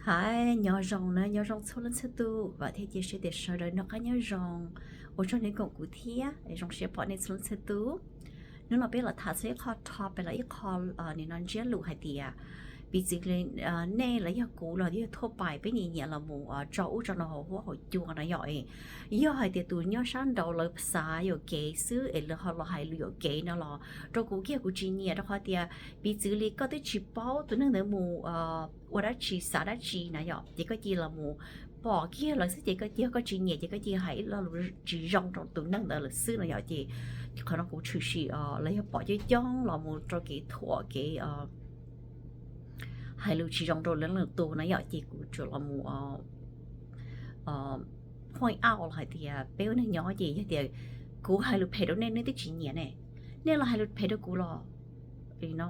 Hais nyob zoo na, nyob zoo txhua leej txhua tus, vam thiab cia siab tias sawv daws noj qab nyob zoo. Ua tsaug nej koom kuv thiab, zoo siab pom nej txhua leej txhua tus. Hnub no peb los tham txog ib qho topic los ib qho nim no ntsiab lus hais tias, piv txwv li nej los yog kuv los yog thuaj pais peb nyiam nyiam los mus tso ub tso no hauv huab hauv cua no yom. Yog hais tias tus nyob sab nraud lawv xav yuam kev xwb es lawv ho los hais lus yuam kev no los rau kuv kiag kuv tsis nyiam, rau qhov tias piv txwv li koj twb tsis paub tus neeg ntawd mus ua dab tsi xav dab tsi na yom, ces koj cia li los mus pom kiag lawv xwb ces koj cia li, koj tsis nyiam ces koj cia li hais ib lo lus tsis zoo rau tus neeg ntawd lawm xwb no yom. Ces qhov no kuv tshwm sim los yog pom coob coob los mus rau kev thuam kev hais lus tsis zoo rau lwm leej lwm tus na yom, ces kuv tsuas los mus point out los hais tias peb ua neeg nyob ces yog tias kuv hais lus phem rau nej, nej twb tsis nyiam ne, nej los hais lus phem rau kuv los no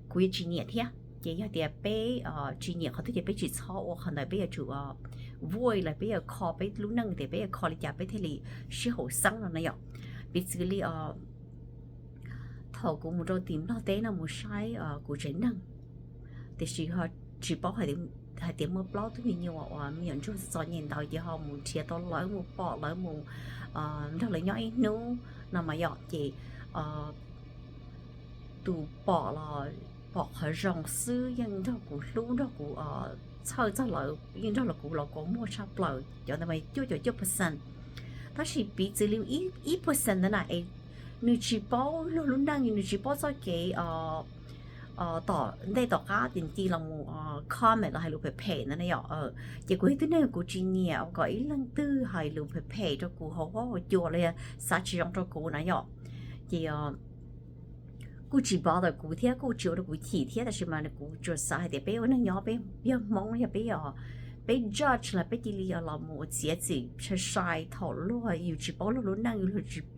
kuv yuav tsis nyiam thiab. Ces yog tias peb tsis nyiam qhov twg ces peb tsis txhob ua qhov ntawd, peb yuav tsum avoid los peb yuav kho peb lub neej tias peb yuav kho li cas peb thiaj li sib haum xeeb no na yom. Piv txwv li thaum kuv mus rau tim Nplog teb no mus saib kuv tsev neeg, tiam sis ho tsis paub hais tias muaj plaub tug me nyuam uas me nyuam ntsuag txom txom nyem ntawd ces ho mus nrhiav tau lawv, mus pom lawv, mus nrog lawv nyob ib hnub no mas yom. Ces tus pom los pom qhov zoo xwb, yeej nrog kuv hlub, nrog kuv txhawj txog lawv, yeej nrog los kuv los kua muag tshaj plaws, cov ntawd mas cuaj caum cuaj percent. Tab sis piv txwv li ib percent ntawd na es nws tsis paub luag lub neej, nws tsis paub txoj kev tom ntej tom qab ces cia li los mus comment los hais lus phem phem ntawd na yom. Ces kuv yog tib neeg kuv tsis nyiam kom ib leej twg hais lus phem phem rau kuv hauv huab hauv cua los yog xav tsis zoo rau kuv na yom. Ces kuj tsis bother kuv thiab kuj tsis ua rau kuv chim thiab, tab sis mas kuv tsuas xav hais tias peb ua neeg nyob, peb yog Hmoob, yog peb, peb judge los peb cia li los mus ua txiav txim sai sai thaum luag yus tsis paub luag lub neej,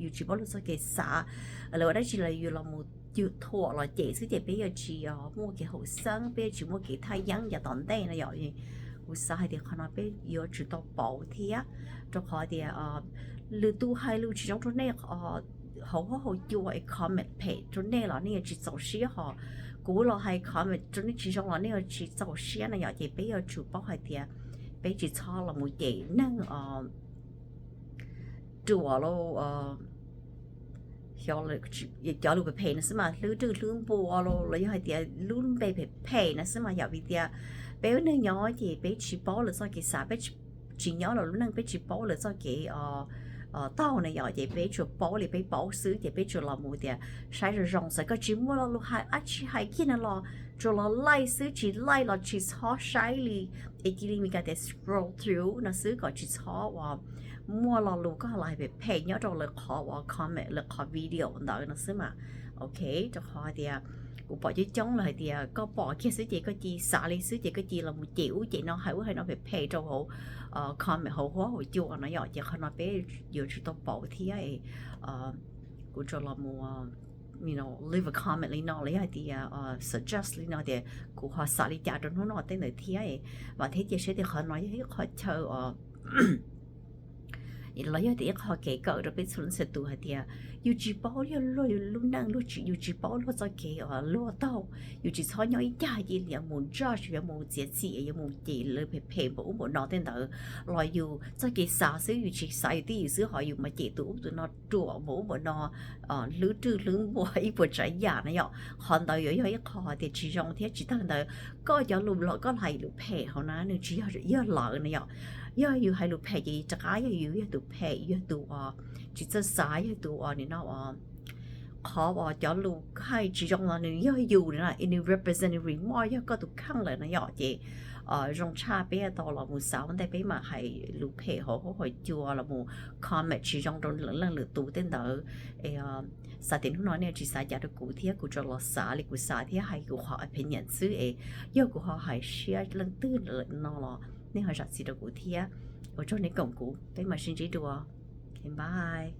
yus tsis paub luag txoj kev xav, lawv ua dab tsi los yus los mus cwm thuam los cem xwb ces peb yuav tsis muaj kev haum xeeb, peb yuav tsis muaj kev thaj yeeb yav tom ntej no yom. Kuv xav hais tias qhov no peb yuav tsum tau pauv thiab, rau qhov tias lwm tus hais lus tsis zoo rau nej hauv huab hauv cua es comment phem rau nej los nej yuav tsis txaus siab, ho kuv los hais comment rau nej tsis zoo los nej yuav tsis txaus siab na yom. Ces peb yuav tsum paub hais tias peb tsis txhob los mus cem neeg ruam los cov lus phem phem no xwb mas, hlwb rwj hlwb npua los los yog hais tias lub npe phem phem no xwb mas yom. Vim tias peb ua neeg nyob ces peb tsis paub lawv txoj kev xav, peb tsis nyob lawv lub neej, peb tsis paub lawv txoj kev taug na yom. Ces peb tsuas paub li peb paub xwb ces peb tsuas los mus tias saib zoo zoo, txawm koj tsis muaj lo lus hais dab tsi hais kiag no los tsuas los like xwb, tsis like los tsis txhob saib li, es cia li Meskas tias scroll through no xwb kom tsis txhob uas muaj lo lus koj los hais phem phem nyob rau lawv qhov uas comment, lawv qhov video ntawd no xwb mas. Ok, rau qhov tias kuv pom coob coob los hais tias koj pom kiag xwb ces koj cia li xav li xwb ces koj cia li los mus cem ub cem no, hais ub hais no phem phem rau hauv comment hauv huab hauv cua no yom. Ces qhov no peb yuav tsum tau pauv thiab. Kuv tsuas los mus leave a comment li no los yog hais tias suggest li no tias kuv ho xav li cas rau hnub no tej ntawd thiab. Vam thiab cia siab tias qhov no yog ib qho chaw los yog tias ib qho kev kawm rau peb txhua leej txhua tus hais tias yus tsis paub yog luag lub neej, yus tsis paub luag txoj kev luag taug, yus tsis txhob nyob ib cag cia li yuav mus judge, yuav mus txiav txim, yuav mus cem lawv phem phem npaum ub npaum no tej ntawd. Los yus txoj kev xav xwb, yus tsis xav yus twj ywm xwb ho yus mas cem tus ub tus no ruam npaum ub npaum no, hlwb rwj hlwb npua ib puas tsav yam na yom. Qhov ntawd yuav yog ib qho tias tsis zoo thiab tsis tag li ntawd koj cov lus los koj hais lus phem hauv na nws tsis yog, yog lawv na yom. Yog yus hais lus phem ces rov qab yog yus yog tus phem, yog tus uas tsis txawj xav, yog tus uas nim no qhov uas cov lus hais tsis zoo los nws yog yus na, nws represent, nws remark yog koj tus kheej lawm na yom. Ces zoo tshaj peb tau los mus xav ua ntej peb mam hais lus phem hauv huab hauv cua los mus comment tsis zoo rau lwm leej lwm tus tej ntawd. Xav tias hnub no nej tsis xav cas rau kuv thiab kuv tsuas los xav li kuv xav thiab hais kuv qhov opinion xwb es yog kuv ho hais siab leej twg no los nej ho zam txim rau kuv thiab. Ua tsaug nej koom kuv, peb mam sib ntsib dua. Bye.